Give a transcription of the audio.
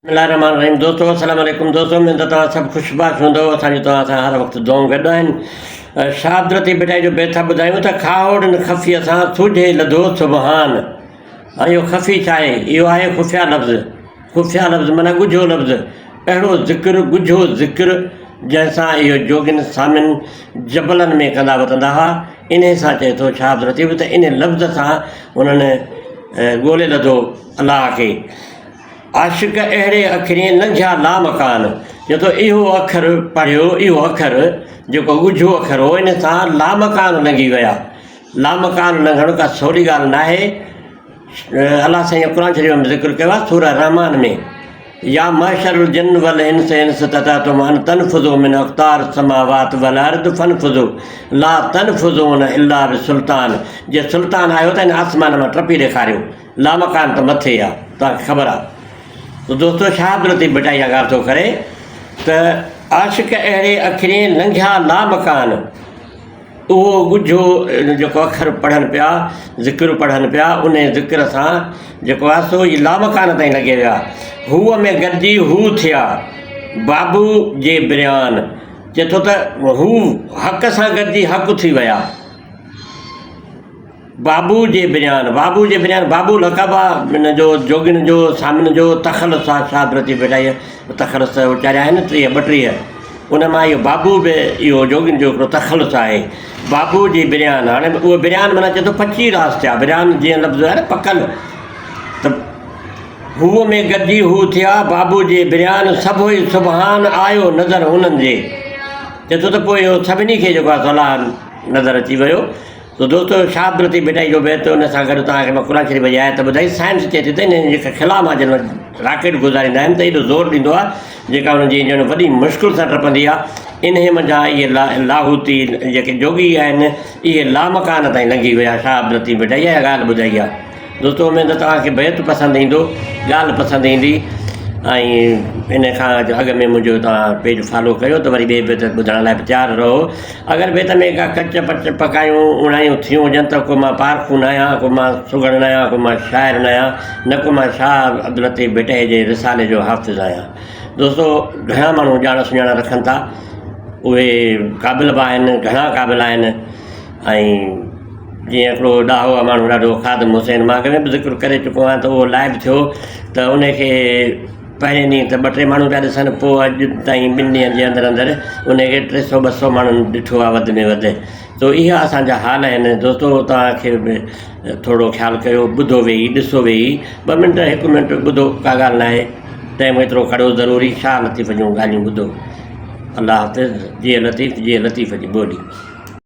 بسم الله الرحمن الرحيم دوستو السلام عليڪم دوستو اميد ته توهان سڀ خوش باش هوندو اسان جون توهان سان هر وقت دعائون گڏ آهن شاهه عبداللطيف ڀٽائي جو بيت ٿا ٻڌايون ته کاهوڙن خفيء سان سوجهي لڌو سبحان ۽ اهو خفي ڇا آهي اهو آهي خفيا لفظ خفيا لفظ معنيٰ ڳجهو لفظ اهڙو ذڪر ڳجهو ذڪر جنهن سان اهو جوڳين سامين جبلن ۾ ڪندا وتندا هئا انهي سان چئي ٿو شاهه عبداللطيف ته انهي لفظ سان انهن ڳولي لڌو الله کي عاشق اهڙي اکرين لنگهيا لامڪان، چئي ٿو اهو اکر پڙهيو، اهو اکر جيڪو ڳجهو اکر هو، ان سان لامڪان لنگهي ويا. لامڪان لنگهڻ ڪا سولي ڳالهه ناهي. الله سائين قرآن شريف ۾ ذڪر ڪيو آهي سورة رحمان ۾ يا معشر الجن والانس ان استطعتم ان تنفذوا من اقطار السماوات والارض فانفذوا لا تنفذون الا بسلطان جي سلطان آهيو ته ان آسمان مان ٽپي ڏيکاريو. لامڪان ته مٿي آ توهان کي خبر آ ته دوستو شاهه عبداللطيف ڀٽائي اها ڳالهه ٿو ڪري ته عاشق اهڙي اکرين لنگهيا لامڪان اهو ڳجهو جيڪو اکر پڙهن پيا ذڪر پڙهن پيا ان ذڪر سان جيڪو آ سو هي لامڪان تائين لڳي ويا هو ۾ گڏجي هو ٿيا بابو جي بريان چئي ٿو ته هو حق سان گڏجي حق ٿي ويا. بابو جي بريان، بابو جي بريان، بابو لقب آ ان جو جوڳين جو سامين جو تخلص آ شاهه عبداللطيف ڀٽائيء تخلص اچاريا آهن 30 32 ان مان اهو بابو به اهو جوڳين جو هڪڙو تخلص آهي بابو جي بريان هاڻي اهو بريان معنيٰ چئي ٿو پچي راس ٿيا بريان جيئن لفظ آهي نه پڪل ته هو ۾ گڏجي هو ٿيا بابو جي بريان سڀوئي سبحان آيو نظر انهن جي چئي ٿو ته پوء اهو سڀني کي جيڪو آهي صلاح نظر اچي ويو تو دوستو شاهه عبداللطيف ڀٽائي جو بيت ان سان گڏ توهان کي مان قرآن شريف جي آيت ٻڌائي سائنس چئي ٿي ته انهن جيڪا خلا مان جن راڪيٽ گذاريندا آهن ته ايڏو زور ڏيندو آهي جيڪا انهن جي ڄڻ وڏي مشڪل سان ٽپندي آهي انهي منجهان اهي لاهوتي جيڪي جوڳي آهن اهي لامڪان تائين لنگهي ويا شاهه عبداللطيف ڀٽائي اها ڳالهه ٻڌائي آهي دوستو اميد ته توهان کي بيت پسند ايندو ڳالهه پسند ايندي ۽ ان کان اڳ ۾ منهنجو توهان پيج فالو ڪيو ته وري ٻئي بيت ٻڌڻ لاء به تيار رهو اگر بيت ۾ ڪا ڪچ پچ پڪايون اوڻايون ٿيون هجن ته ڪو مان پارکو نه آهيان ڪو مان سگهڙ نه آهيان ڪو مان شاعر نه آهيان نه ڪو مان شاهه عبداللطيف ڀٽائي جي رسالي جو حافظ آهيان دوستو گهڻا ماڻهو ڄاڻ سڃاڻ رکن ٿا اهي قابل به آهن گهڻا قابل آهن ۽ جيئن هڪڙو ڏاهو آهي ماڻهو ڏاڍو خادم حسين مان اڳ ۾ به ذڪر ڪري چڪو آهيان ته اهو لائيو ٿيو ته ان کي پهرين ڏينهن ته ٻه ٽي ماڻهو پيا ڏسن پوء اڄ تائين ٻن ڏينهن جي اندر اندر ان کي ٽي سو ٻه سو ماڻهن ڏٺو آهي وڌ ۾ وڌ ته اها اسانجا حال آهن دوستو توهان کي به ٿورو خيال ڪيو ٻڌو ويهي ڏسو ويهي ٻه منٽ هڪ منٽ ٻڌو ڪا ڳالهه ناهي ٽائيم ايترو کڙو ضروري شاهه لطيف جون ڳالهيون ٻڌو الله حافظ جيئي لطيف جيئي لطيف جي ٻولي.